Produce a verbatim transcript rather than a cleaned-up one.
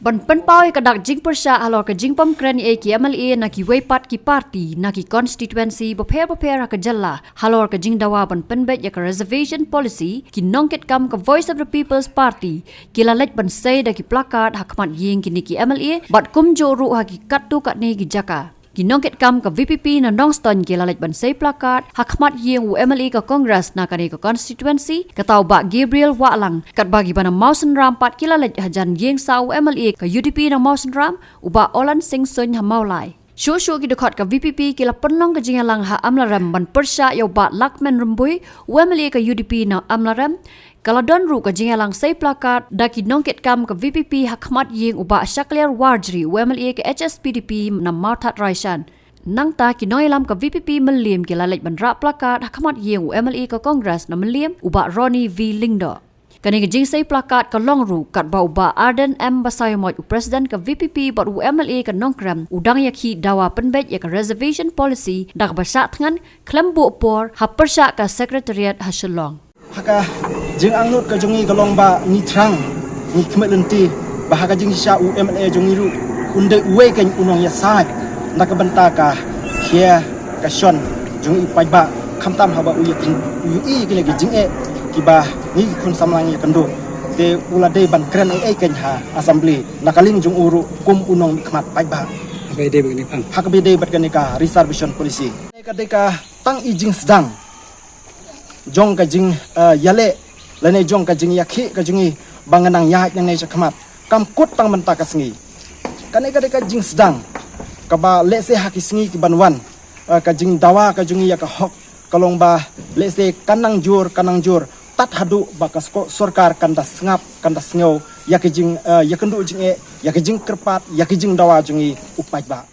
Ban pynpaw ïa ka dak jingpyrshah halor ka jingpom kren ïa ki M L A na kiwei pat ki party na ki constituency bapher bapher ha ka jylla halor ka jingdawa ban pynbeit ïa ka reservation policy, ki nongkitkam ka Voice of the People's Party ki la leit ban sei da ki placard ha khmat ïing kine ki M L A bad kumjuh ruh ha ki katto katne ki jaka. Ki nongkitkam ka V P P na Nongstoiñ ki la leit ban sei placard ha khmat ïing u M L A ka Congress na kane ka constituency, kata u Bah Gabriel Wahlang, katba kiba na Mawsynram pat ki la leit hajan ïing sah u M L A ka U D P na Mawsynram, u Bah Olan Singh Suin ha Mawlai. Shuh shuh ki dkhot ka V P P ki la pynlong ka jingïalang ha Amlarem ban pyrshah ïa u Bah Lahkmen Rymbui, u M L A ka U D P na Amlarem. Ka la don ruh ka jingïalang sei placard da ki nongkitkam ka V P P ha khmat ïing u Bah Shakliar Warjri, u M L A ka H S P D P na Mawthadraishan. Nangta ki nongïalam ka V P P Mylliem ki la leit ban rah placard ha khmat ïing u M L A ka Congress na Mylliem, u Bah Ronnie V Lyngdoh. Kane ka jingsei placard ka long ruh katba u Bah Ardent M Basaiawmoit, u President ka V P P bad u M L A ka Nongkrem, u dang ïakhih dawa pynbeit ïa ka reservation policy da kaba shah thngan khlem buh por ha pyrshah ka Secretariat ha Shillong. Ha ka jingangnud ka jong ngi ka long ba ngi thrang, ngi khmih lynti ba ha ka jingshisha u M L A jong ngi ruh un dei uwei kein u nongïasaid na ka bynta ka khia ka shon jong ngi paidbah, khamtam haba u ïa kin, u ïohi ïa kine ki jingeh kiba ngi ki khun samla ngi ïakynduh. Te u la dei ban kren ei ei kein ha assembly na ka liang jong u ruh kum u nongmihkhmat paidbah. Haba ïadei bad kane ka, ha kaba ïadei bad kane ka reservation policy, ka dei ka tang i jingsdang jong ka jing, eh, ïaleh lane jong ka jingïakhih ka jong ngi ba ngan nang ïaid nangne shakhmat, kam kut tang mynta ka sngi. Kane ka dei ka jingsdang kaba lehse ha ki sngi ki ban wan, eh, ka jingdawa ka jong ngi ïa ka hok ka long ba lehse kan nang jur, kan nang jur tat haduh ba ka sko-, sorkar kan da sngap, kan da sngew ïa ka jing, eh, ïakynduh jingeh, ïa ka jingkyrpad, ïa ka jingdawa jong ngi u paidbah.